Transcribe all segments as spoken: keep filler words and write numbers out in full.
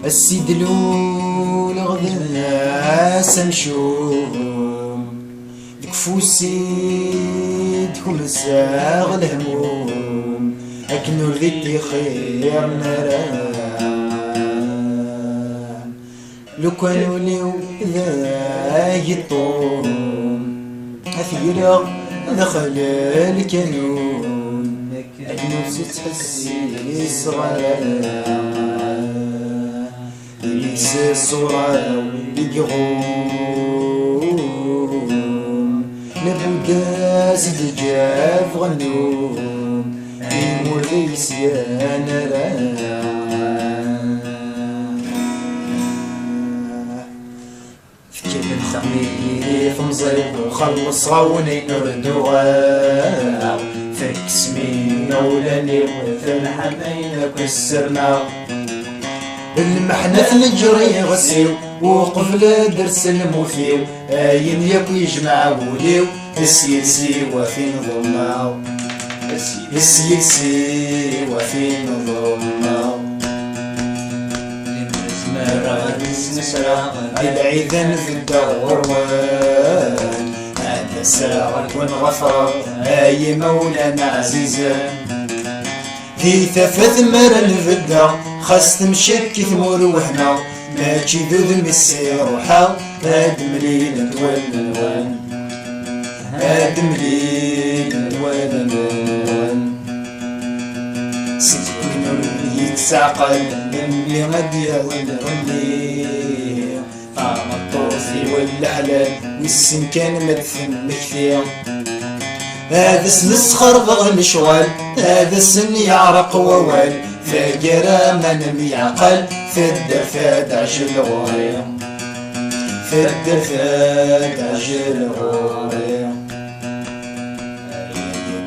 Ass i d-luleɣ d ass amcum, deg ufus i d-kemseɣ lehmum, akken ur d-itixir ara. Lukan ul-iw d ageṭṭum, ad t-greɣ daxel lkanun, akken ur s-ttḥessiseɣ ara. Imi s ṣṣura-w i iɣum, labud ad s-d-ǧǧeɣ ɣennum, imi ur d-yesgan ara. Tekkaten xemmi temẓi-w, xellṣeɣ-awen ayen ur d-uɣeɣ. Tekkes mi imawlan-iw, telḥam ayen akk i ssarmeɣ. Lmeḥna tneǧǧer iɣes-iw, uqbel ad d-ters lmut-iw. Ayen yakk yejmeɛ wul-iw, s yiles-iw a t-in-ḍummeɣ. S yiles-iw a t-in-ḍummeɣ. Zemreɣ ad isnesreɣ, di lɛid ad n-beddeɣ ɣur-wen. Ad d-aseɣ ad ken-ɣefreɣ, ay imawlan ɛzizen. Di tafat mi ara n-beddeɣ, xas temcak i tmur wehmeɣ, mačči d udem i s-iruḥeɣ, ad mlilent wallen-nwen. Ad mlilent wallen-nwen. Seg win ur yettɛqal, mmi ad d-yawi lɣelli. Tameṭṭut-iw n leḥlal, wissen kan ma d-temmekti. Ad as-nesxerbeɣ lecɣal, ad asen-yeɛreq wawal. Taggara ma nemyeɛqal, taddart ad d-teɛjel ɣur-i. Taddart ad d-teɛjel ɣur-i.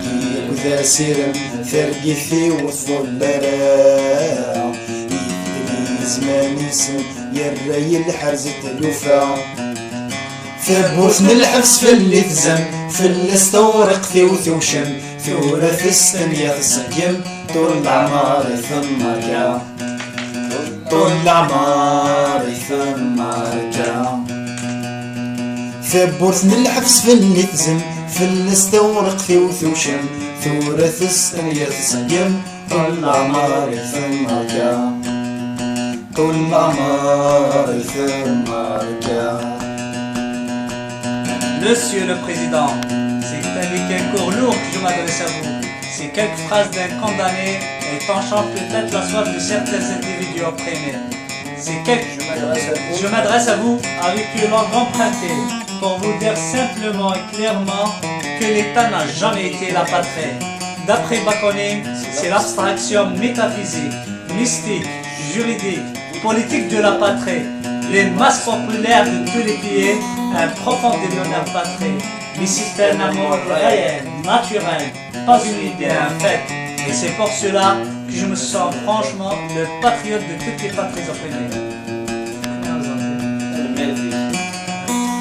Ayagi d asirem, targit-iw ur tḍul ara. Yefdel i zzman-isen, yerra-yi lḥerz d tlufa. Tawwurt n lḥebs fell-i tzem, fell-as tawriqt-iw tewcem. Tura testenya tṣeggem, ṭul leɛmer i temmerka. Ṭul leɛmer i temmerka. Tawwurt n lḥebs fell-i tzem, fell-as tawriqt-iw tewcem. Tura testenya tṣeggem, ṭul leɛmer i temmerka. Ṭul leɛmer i temmerka. Monsieur le Président, c'est avec un corps lourd que je m'adresse à vous. Ces quelques phrases d'un condamné étancheront peut-être la soif de certains individus opprimés. Ces quelques... Je m'adresse à vous avec une langue empruntée pour vous dire simplement et clairement que l'État n'a jamais été la patrie. D'après Bakounine, c'est l'abstraction métaphysique, mystique, juridique, politique de la patrie, les masses populaires de tous les pays, un profond dénominant patrie. Mais c'est un amour réel, naturel, pas une idée en fait. Et c'est pour cela que je me sens franchement le patriote de toutes les patries opprimées.